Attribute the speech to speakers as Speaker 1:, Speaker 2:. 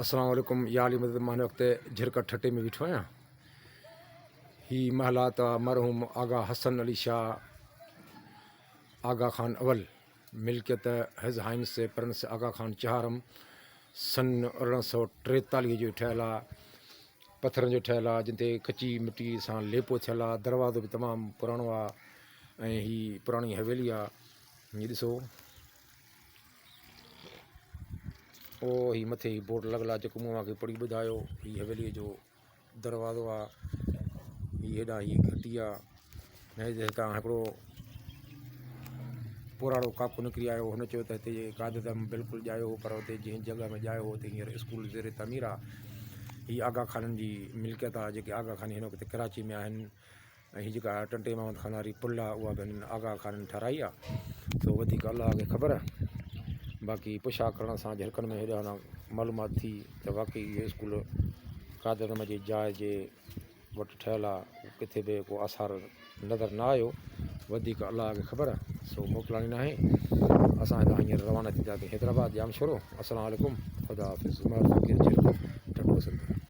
Speaker 1: السلام عليڪم يا علي مدد مان هن وقت جھرڪ ٺٽي ۾ بيٺو آهيان هي محلات آ مرحوم آغا حسن علي شاهه آغا خان اول ملڪيت his Heinz prince Aga Khan چهارم سن 1843 جو ٺهيل آ پٿرن جو ٺهيل آ جن تي ڪچي مٽي سان ليپو ٿيل آ دروازو به تمام پراڻو آ ۽ هي پراڻي حويلي آ هي ڏسو او هي مٿي هي بورڊ لڳل آ جيڪو مون اوهان کي پڙهي ٻڌايو. هي حويليء جو دروازو آ. هي هيڏانهن هي گهٽي آ. ۽ هتان هڪڙو پراڻو ڪاڪو نڪري آيو. هن چيو ته هتي قائداعظم بلڪل ڄايو هو پر اتي جنهن جڳهه ۾ ڄايو هو اتي هينئر اسڪول زير تعمير آ. هي آغا خانن جي ملڪيت آ جيڪي آغا خاني هن وقت ڪراچي ۾ آهن. ۽ هي جيڪا ٽنڊي محمد خان واري پل آ اها به هنن آغا خانن ٺهرائي آ سو وڌيڪ الله کي خبر باقي پڇا ڪرڻ سان جهرڪن ۾ هيڏا هوڏا معلومات ٿي ته واقعي اهو اسڪول قادر احمد جي جاء جي وٽ ٺهيل آ ڪٿي به ڪو آثار نظر نه آيو وڌيڪ الله کي خبر سو موڪلاڻي ناهي اسان هتان هينئر روانا ٿينداسين حيدرآباد ڄامشورو السلام عليڪم خدا حافظ عمر فقير جهرڪ ٺٽو سنڌ.